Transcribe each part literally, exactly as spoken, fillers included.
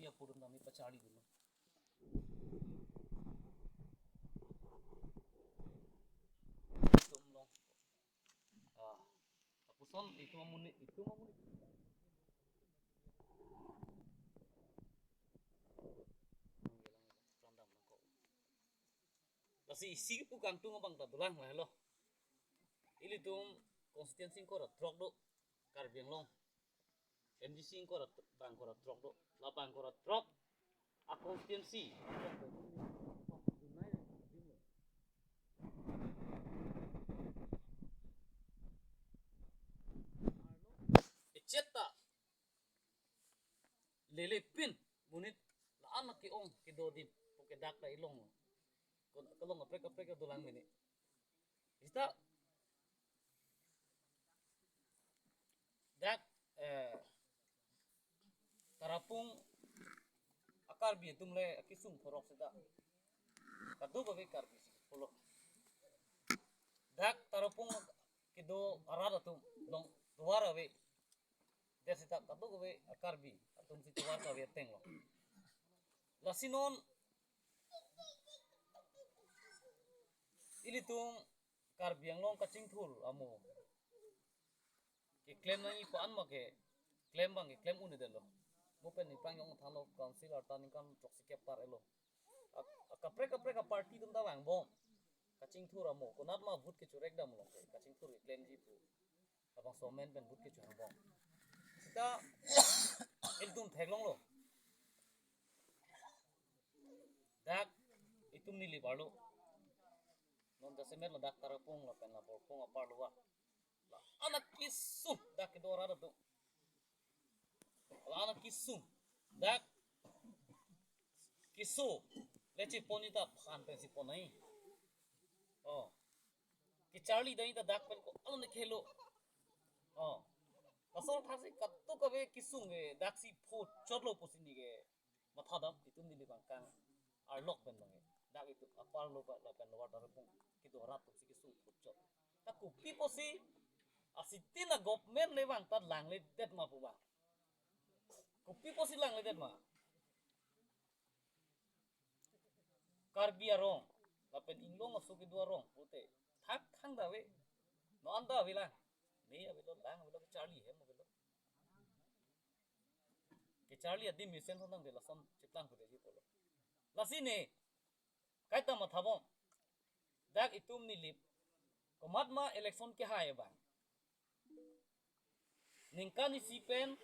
Iya, pudum kami pacharli dulu. Itum long. Ah, apuson itum amonit, itum amonit. Lasi isi pu kangtung abang ta dolang lahelo. Ilitum constituency ingkoi ra throk do, Karbi Anglong. M D C ingkoi ra, bang ingkoi ra throk do. La bang ingkoi ra throk a constituency. Ichet ta lele pin monit la-an ke-ong kedo adim pu ke dak ta ilong. Kon kelong kaprek kaprek dolang mene. Seta dak, eh, Tarapung a-Karbi atum le akesung thorok seta kadokave Karbi si pulo. Dak Tarapung kedo arat atum long tovar ave. Dak seta kadokave a-Karbi atum si tovar kave ateng lo. Lasi non ilitum Karbi Anglong kachingthur amo keklem nangji pu an ma keklem abang keklem un-edetlo. Mo pen ni prang jong thanlo council arta ningkan throksi kep par-etlo. Ak-, akaprek kaprek a-party atum ta vangbom. Kachingthur amo konat ma vote kechorek dam long ke kachingthur keklemji pu labangso amen pen vote kecho vangbom. Seta ilitum theklonglo. Dak itum Nilip arlo. Non jasemet lo dak Tarapung lapen la Borpung apar lowa. La-an akesung dak kedo arat atum. La-an akesung dak keso le chepon ji ta phan pensi pon nai. Oh. Kecharli dai ta dak pen ko alon kelo. Oh. Laso thaksi kadokave kesung ke daksi pho chotlo pusi neli ke mathadam itum Nilip angkang arlok pen bang ke. Dak itum apar lo pa lapen lower Tarapung kedo arat atum si kesung pho chot. Ta kopi pusi asitin a-government le bang ta langledet ma pu ba. Kopi pusi langledet ma. Karbi arong lapen inglong aso kedo arong pute thakthang ta ave. No an ta ave lang. Ne avelo, lang avelo, kecharli hem avelo. Kecharli adim mesen thonang de lason cheplang pute ji pulo. Lasi ne kaita mathabom. Dak itum Nilip komat ma election kehai abang. Ningkan isi pen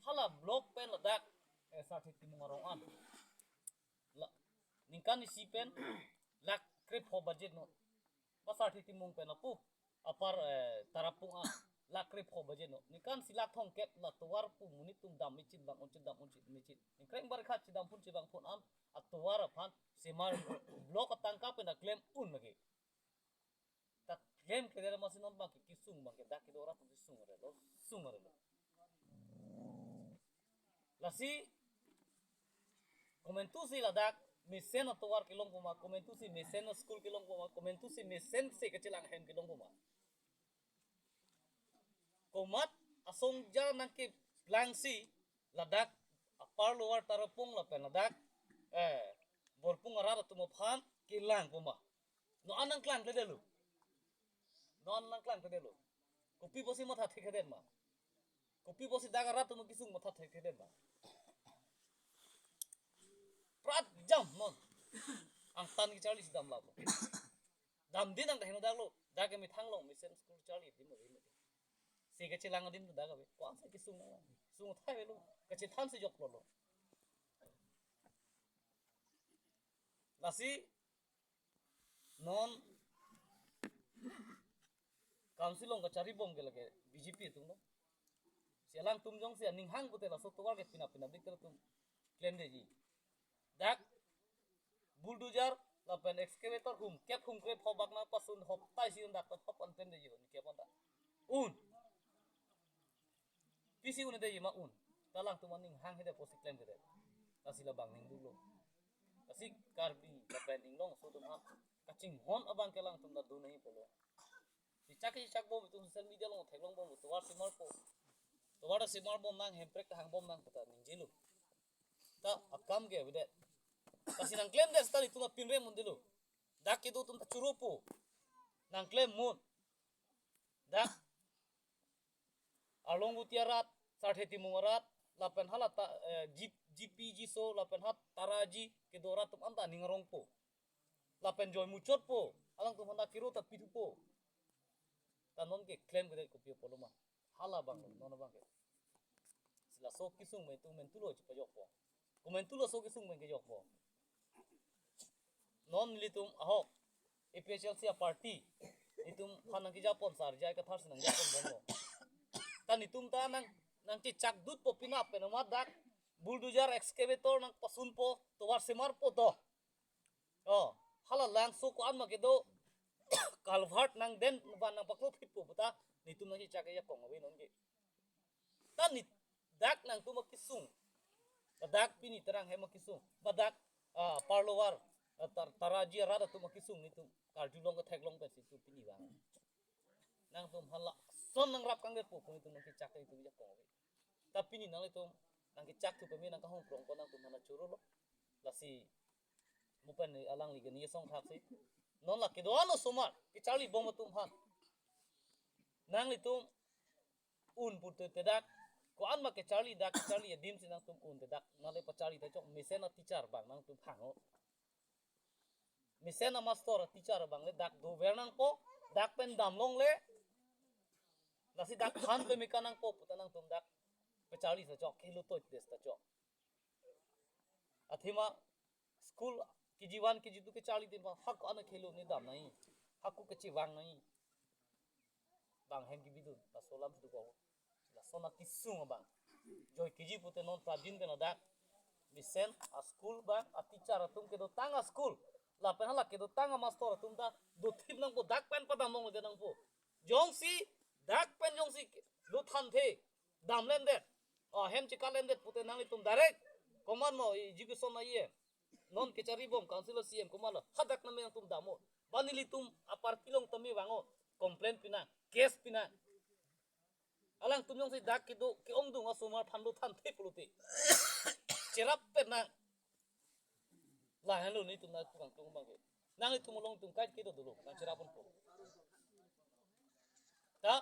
hala block pen ladak, eh, Sarthe Timung arong an. La, ningkan isi pen lakh krepho budget no. Ba Sarthe Timung pen lapu apar, eh, Tarapung an lakh krepho budget no. Ningkan isi lakh thomkep la tovar pu monit atum dam mechit bang unchit dam unchit mechit. Ningkreng barkha chedam phun chebang phun an atovar aphan semar block atangka pen aklem un lagi. Ta klem keder masi non bang ke kesung bang ke dak kedo arat kesung arelo, sung arelo. Lasi komantusi ladak mesen atovar kelong puma, komantusi mesen school kelong puma, komantusi mesen se kachelang hem kelong puma. Komat asong ja nangkeplangsi ladak apar lower Tarapung lapen ladak, eh, Borpung arat atum aphan kelang puma. No an nangklangkledetlo. No an nangklangkledetlo. Kopi pusi matha thekthedet ma. Kopi pusi dak arat atum kesung matha thekthedet ma. Prat jam non. Angtan kecharli si dam lap lo. Dam din ang daheno dak lo. Dak kemethang long mesen school charli dim lo. Si kachelang adim dak ave. Ko-an si kesung na. Sung thai lo. Kachethan si joklo lo. Lasi non council along kacharibom ke lake B J P atum lo. Si alangtum jongsi aning hang pute laso tovar ke pina pina dik atum klemdeji. Dak bulldozer lapen excavator hum kep hum krepho bak nangpasun hop tai si un dak pen hop an klemdeji ho, ni kep an dak. Un. Pisi un-edeji ma un. Ta alangtum aning hang hede pusi klemkledet. Lasi labang ning duklo. Lasi Karbi lapen inglong aso atum aphan kachinghon abang ke alangtum ta do nangji pulo. Chechak chechakbom itum social media along theklongbom tovar semarpo. Tovar ta semarbom nang, Hemprek ta hangbom nang pu ta ningjelo. Ta akam ke avedet. Lasi nangklemdet seta itum apinre mun dilo. Dak kedo atum ta choro po. Nangklem mun. Dak Arlong Buti arat, Sarthe Timung arat, lapen hala ta, eh, G-, G P G so, lapen ha Taraji kedo arat atum anta ning arong po. Lapen joimuchot po, alangtum aphan ta kiro ta pithu po. Ta non ke klemkledet kopi apotlo ma. Hala abang, non abang ke. Si laso kesung me tu men tulo chipajok po. Komantu laso kesung pen kejok po. Non nelitum ahok A P H L C a-party, itum aphan nangkejapon sar, J I Kathar si nangjapon bomlo. Ta netum ta nang, nangchechakdut po, penap pen amat dak bulldozer, excavator nangpasun po, tovar semar po to. Oh, hala langso ko-an ma kedo, culvert nangden, van nangpaklo phit po puta, netum nangchechak ke jakong ave non ke. Ta ne dak nangtum akesung. Dak pini Terang hem akesung. Ba dak, ah, Parlovar, ah, Tar-, Taraji arat atum akesung netum karjulong ketheklong pensi itum pini vang. Nangtum hala ason nangrap kangdet po, pu netum nangkechak itum jakong ave. Ta pini nanglitum nangkechak thu peme nangkahong prong ko nangtum hala choro lo. Lasi mo pen alangli ke ni song thak si. Non la kedo-an osomar kecharli bom atum aphan nanglitum un pute te dak, ko-an ma kecharli dak, kecharli adim si nangtum un te dak, nangle pacharli ta chok, mesen a-teacher abang nangtum phang-o. Mesen a-master, a-teacher abang le dak dover nangpo, dak pen damlongle, lasi dak than peme ka nangpo puta nangtum dak pacharli ta chok, khelo toit des ta chok. Athema school K G one, K G two kecharli adim aphan hako ana khelo ne dam nangji, hako kechevang nangji. Bang hem kebidun, laso alam si dokok. Laso na kesung abang. Joi K G pute non prajin pen ladak. Mesen a-school abang, a-teacher atum kedotang a-school. Lapen hala kedotang a-master atum ta dothip nangpo, dak pen padamlongle nangpo. Jongsi, dak pen jongsi dothanthe, damlemdet. Ah, hem chekalemdet pute nanglitum direct komat mo, education a-E M. Non kechari bom council a-C E M komatlo. Hadak name nangtum dam-o. Ba nelitum a-party along tame vang-o. Complain pinang, case pinang. Alangtum jongsi dak kedo ke-ongdung asomar aphan dothanthe pulote, cherap pen nang. Lahenlo netum nangtum kangtung abang ke. Nanglitum along tum kait kedo dolo, nangcherap ponpo. Ta,